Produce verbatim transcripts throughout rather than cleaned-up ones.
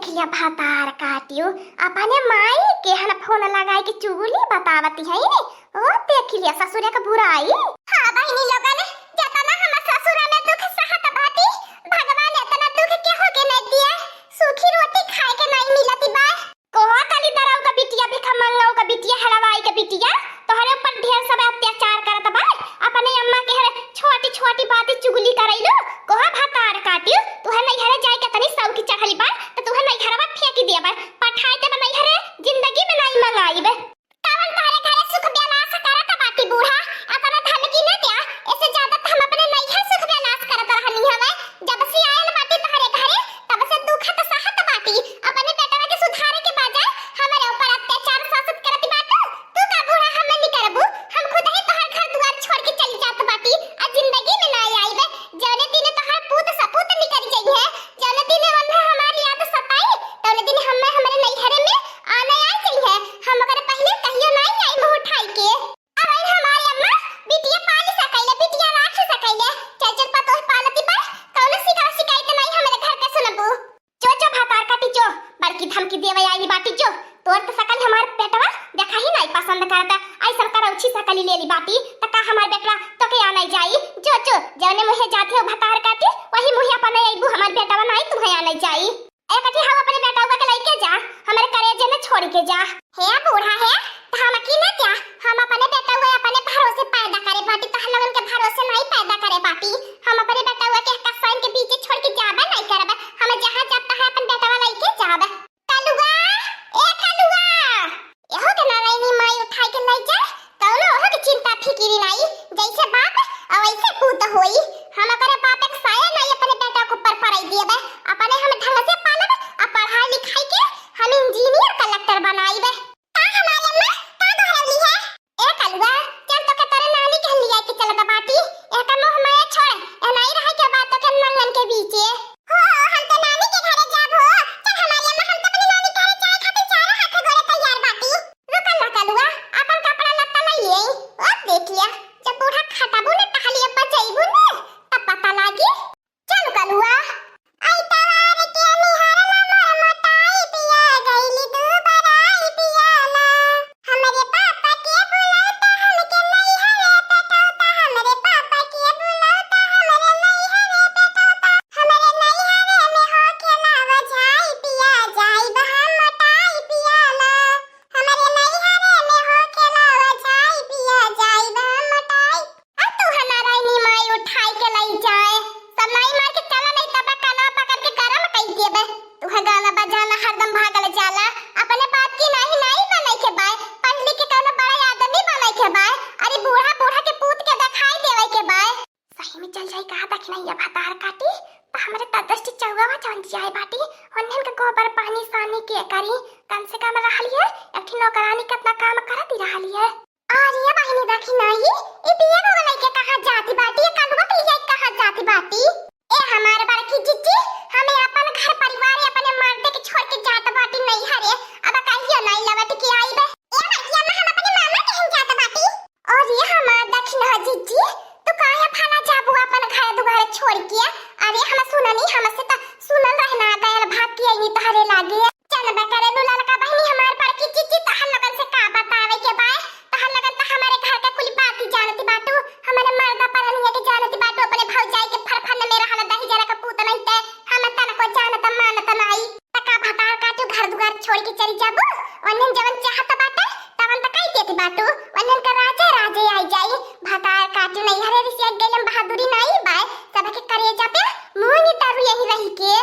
देखिया भतार काटियो, अपने माई के हन फोन लगाई के चुगली बतावती है ने। ओ देखिया ससुरे का बुराई। हाँ बहिनी लोगन, जतना हम ससुरा में दुख सहत बाटी, भगवान इतना दुख केहू के नहीं दिया। सूखी रोटी खाए के नहीं मिलती बा। कोहा काली दराऊ का बिटिया, भिखा मंगाऊ का बिटिया, हलवाई का बिटिया, तोहरे ऊपर ढेर सब अत्याचार करत बा। अपने अम्मा के हर छोटी छोटी बातें चुगली करैलू। कोहा भतार काटियो, तुहर नैहरे जाए के तनी सौखी चढ़ली बा, त तुहर नैहरवा फेंकी दिया बा। पठाए देब नैहरे, जिंदगी में नाई मंगाइब। कवन तोहरे घरे सुख बेलास करत बाटी बूढ़ा, अपना धमकी न द्या। ऐसे ज्यादा त हम अपने नैहर सुख बेलास करत रहनी हवे। जब से आयल बाटी तोहरे घरे, तब से दुख त सहत बाटी। अपने बेटवा के सुधारे के बजाय हमरे ऊपर अत्याचार सासत करत बाटू। तू का बूढ़ा हमें निकरबू? हम खुद ही तोहर घर दुआर छोड़ के चली जात बाटी, आ जिंदगी में ना आइबे। जौने दिन तोहर पूत सपूत निकल जइहे, जौने दिन उन्हें हमार याद सताई, तौने दिन हमें हमरे नैहरे में आने आ जइहे। हम ओकरे पहिले कहियो नाई आई मुंह उठाई के। अब आई हमारी अम्मा बिटिया पाल सकैले, बिटिया राख सकैले। चल चल पतोह पालती बा, कौनो शिकायत शिकायत नाई हमरे घर के सुनबू। जो जो भतार काटी जो, बड़की धमकी देवे आई बाटी जो। तोर त सकल हमार बेटवा देखा ही नाई पसंद करता, ऐसन करौछी सकली लेली बाटी, त का हमार बेटवा तोके आने जाई? जो जो, जौने मुहे जाती हो भतार काटी, वही मुहे अपने अइबू, हमार बेटवा नाई तुम्हें आने जाई। ए कठी, हम अपने बेटवा के लइके जा, हमरे करेजे में छोड़ के जा। हे बूढ़ा हे, त हम की न क्या, हम अपने बेटवा अपने भरोसे पैदा करे बाटी, तोहर लोगन के भरोसे नाई पैदा करे बाटी। हम अपने बेटवा के कसाइन के बीच छोड़ के जाबे नाई करबे, हम जहाँ जाता है अपन बेटवा लइके जाबे। कलुआ, ए कलुआ, एहो के नारायणी माई उठाई के लई जा, कौनो ओहो के चिंता फिकिरी नाई। जैसे बाप और वैसे पूत होई। हम ओकरे बाप एक साया नाई अपने बेटा के ऊपर पड़ाई दिए बे। अपने हम ढंग से पालब, आ पढ़ाई लिखाई के हम इंजीनियर कलेक्टर बनाई बे। का हमारे अम्मा, का दोहरौली है? ए कलुआ, चल तोके तोरे नानी के लिया के चलत बाटी। एका मोह माया छोड़, ए नाई रहे के बात तोके नंगन के बीचे। हो, हम तो नानी के घरे जाब हो। चल हमारी अम्मा, हम तो अपनी नानी के घरे जाए खातिर चारों हाथ गोड़े तैयार बाटी। रुकल ना कलुआ, अपन कपड़ा लत्ता ले आई। ओ देखिया, जब बूढ़ा खटाबू न टहलिया पर जइबू न, तब पता लागी। चल कलुआ। अइतवार के निहरला मोर मोटाई पिया, गइली दू बराई पियाला। हमरे पापा के बुलावता हमके नैहरे पेटौता, हमरे पापा के बुलावता हमरे नैहरे पेटौता। हमरे नैहरे में होखेला वझाई पिया, जाइब हम मोटाई पियाला। हमरे नैहरे में होखेला वझाई पिया, जाइब हम मोटाई। आ तू हमारा इनी माई उठाई के लई जाए, सब नाई मार के चला नहीं तब काना पकड़ के गरम कई देबे। तू है गाना बजाना हरदम भागल जाला, अपने बाप की नाही नाई बने के बाय, पढ़ लिख के कौनो बड़ा आदमी बने के बाय। अरे बूढ़ा बूढ़ा के पूत के दिखाई देवे के बाय। सही में चल जाई कहा दखिनैया भतार काटी, त हमरे त दस ठी चौवा चांद जाए बाटी, उन्हन के गोबर पानी सानी के करी, कम से कम रहली है, एक ठी नौकरानी कितना काम करत ही रहली है। अरे बहिनी दखिनैया, ई बिया को लइके कहाँ जाती बाटी, ये कलुआ के लिए कहाँ जाती बाटी? ए हमार बड़की जिज्जी, हमें अपन घर परिवार अपने मर्दे के छोड़ के जात बाटी नैहरे, अब कहियो नहीं लौट के आईबे। ए बड़की अम्मा, हम अपने मामा के यहाँ जात बाटी। और ये हमार दखिनहा जिज्जी, तू काहे फला जाबू अपन घर दुआर छोड़ के? अरे हम सुननी, हमसे त सुनल रहना गयल भाग के आईनी तोहरे लागे। जानबे करेलू ललका बहिनी, हमार बड़की जिज्जी तहन लोगन से का बतावे के बाय, तहन लोगन त हमारे घर के कुल बात ही जानती बाटू, हमारे मर्दा परनिया के जानती बाटू, अपने भौजाई के फरफन में रहल दही जरा का पूत नहीं ते, हम तनको जानत मानत नाई। त का भतार काटू घर दुआर छोड़ के चली जाबू? वन्हन जवन चाहत बाटे, तवन त कई देत बाटू। वन्हन का राजे राजे आई जाई। भतार काटू नैहरे रिसिया गइलन बहादुरी नाई बाय। सबके करेजा पे मूंगी तारू यही रही के।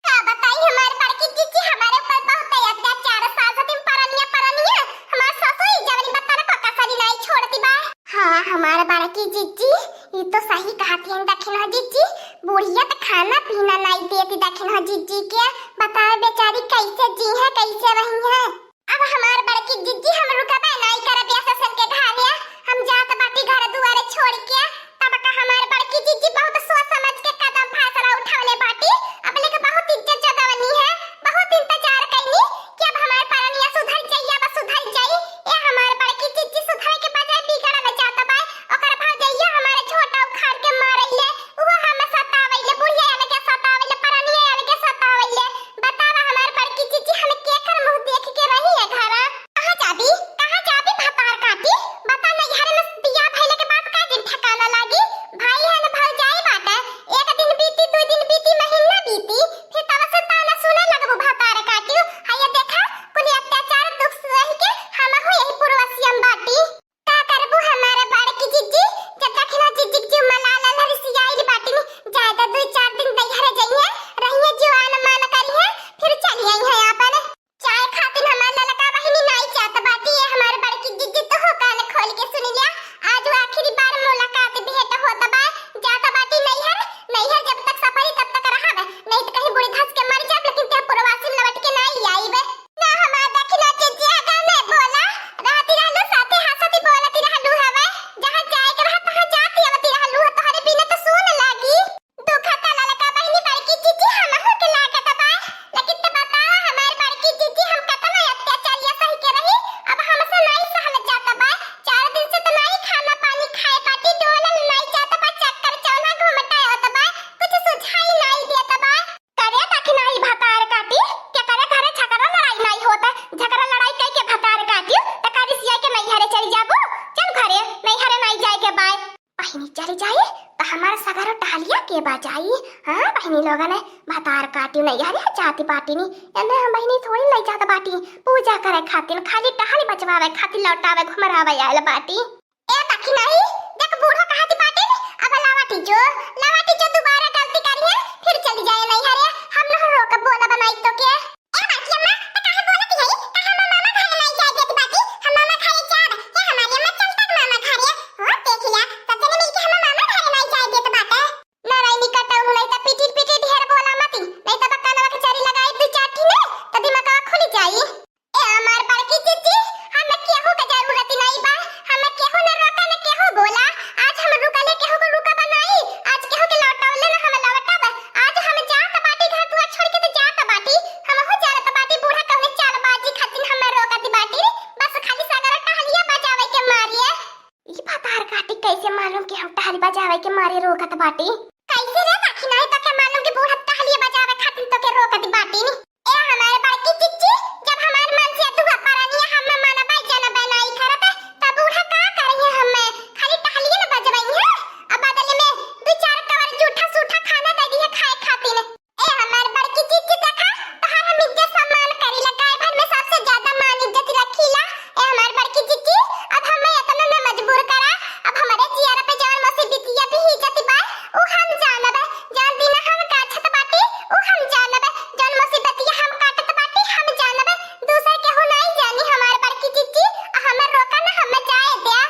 का बताई हमार बड़की जिज्जी हमारे ऊपर बहुत अत्याचार सास दिन परनिया परनिया। हमार सासू ई जवन बतन को कसरी नाई छोड़ती बा। हाँ, हमार बड़की जिज्जी, ई तो सही कहत हन दखिनहा जिज्जी। बुढ़िया त खाना पीना नाई देती दखिनहा जिज्जी के। बतावे बेचारी कैसे जी है, कैसे रही है। अब हमार बड़की जिज्जी हम रुकबे नाई करब या ससुर के घरे। हम जात बाटी घर दुआरे छोड़ के। तब का हमार बड़की जिज्जी बहुत सोच समझ के कदम फैसला उठवले बाटी। अब लेके बहुत इज्जत जतवनी है, बहुत इंतजार कैनी कि अब हमार परनिया सुधर जाई, अब सुधर जाई। ए हमार बड़की जिज्जी सुधरे के बजाय बिगड़ल जात बा। ओकर भौजैया हमारे झोटा उखाड़ के मारैले, उहो हमें सतावैले, बुढ़िया अलगे सतावैले, परनिया अलगे सतावैले। बतावा हमार लोगन है, भतार काटी नहीं, अरे जाति बाटी नी, एने हम बहिनी थोड़ी लई जात बाटी पूजा करे खातिर, खाली टहली बजवावे खातिर लौटावे घुमरावे आयल बाटी। ए दखिनाही, देख बूढ़ा कहत बाटे, अब लावटी जो, लावटी जो दोबारा गलती करिए, फिर चली जाए नहीं हरे, हम न रोक बोला बनाई तो के। ए बड़की अम्मा, त काहे बोलत हई? काहे हम मामा घरे नहीं जाए देत बाटी? हम मामा घरे जाब। ए हमारी अम्मा चल तक मामा घरे। हो देख लिया, सब जने मिलके हम मामा घरे नहीं जाए देत बाटे। नारायणी कटऊ नहीं त पिटिर पिटिर ढेर बोला मती, नहीं त बक्का नवा के चरी लगाई दू चार ठिने, त दिमागवा खुल जाई। ए हमार बड़की जीजी, हमें केहू के जरूरत नहीं बा, हमें केहू न रोका न केहू बोला। आज हम रुकले केहू को रुका बनाई, आज केहू के लौटौले न हम लौटब। आज हम जात बाटी घर दुआर छोड़ के तो जात बाटी, हम हो जात बाटी बूढ़ा कौने चालबाजी खातिर हमें रोकत बाटी, बस खाली सगरा टहलिया बजावे के मारिए। ई भतार काटी कैसे मालूम कि हम टहली बजावे के मारे रोकत बाटी? कैसे रे दखिनाही तो के मालूम कि बूढ़ा टहलिया बजावे खातिर तो के रोकत बाटी नी? ए हमारे बड़की चिच्ची, जब हमार मन से दुआ परनिया हम मनबै जनबै नाई करत, तब बूढ़ा का करिए हमें? खाली टहलिए न बजबई है, अब बदले में दू चार कवर जूठा सूठा खाना दे दिए खाए खातिर। ए हमार बड़की चिच्ची देखा, तोहार हम इज्जत सम्मान करीला, गाय भर में सबसे ज्यादा मान इज्जत रखीला। ए हमार बड़की चिच्ची, अब हमें इतना न मजबूर करा, अब हमारे जियारा पे जवन मुसीबतिया भी ही जति बा, उ हम जानब, जान दिन हम काछत बाटी, उ हम जानब, जौन मुसीबतिया हम काटत बाटी, हम जानब, दूसर केहू नाई जानी हमार बड़की चिच्ची, आ हमर रोका न हम जाए द्या।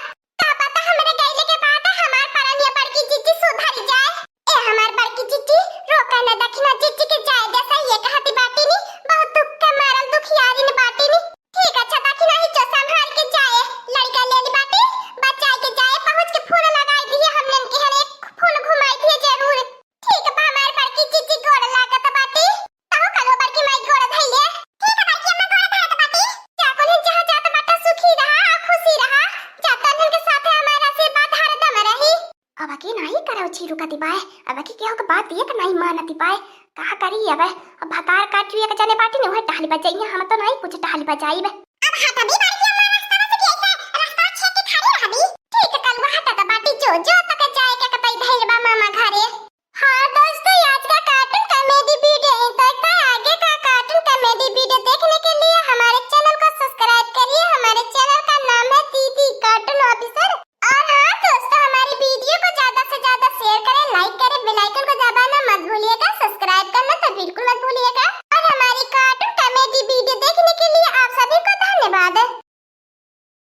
का पता हमरे गइले के बाद हमार परनिया बड़की चिच्ची सुधर जाए। ए हमार बड़की चिच्ची, रोका न दखिना चिच्ची के जाए द्या, सही कहती बाटी नी, बहुत दुख के मारल दुखियारी न बाटी नी। ठीक, अच्छा, दखिना ही जो संभाल के जाए, लड़का ले ली बाटी, बचाए के जाए, पहुँच के फोन लगाई दिए, हमने के हर एक फोन घुमाई दिए जरूर। ठीक बा, हमार बड़की जीजी गोड़ लागत बाटी। ताऊ कलो बड़की माई गोड़ धइले। ठीक है, बड़की अम्मा गोड़ धरत बाटी। जा कोने जहाँ जात बाटा, सुखी रहा, आ खुशी रहा। जा तन्हन के साथ हमार आशीर्वाद हरदम रही। अब की नाही करौ छी रुकती बाय, अब की केहू के बात एक नाही मानती बाय। का करी अब, अब भतार काटी एक जने बाटी ने, उहे टहली बजाइए, हम तो नाही कुछ टहली बजाइब। अब हटबी बारी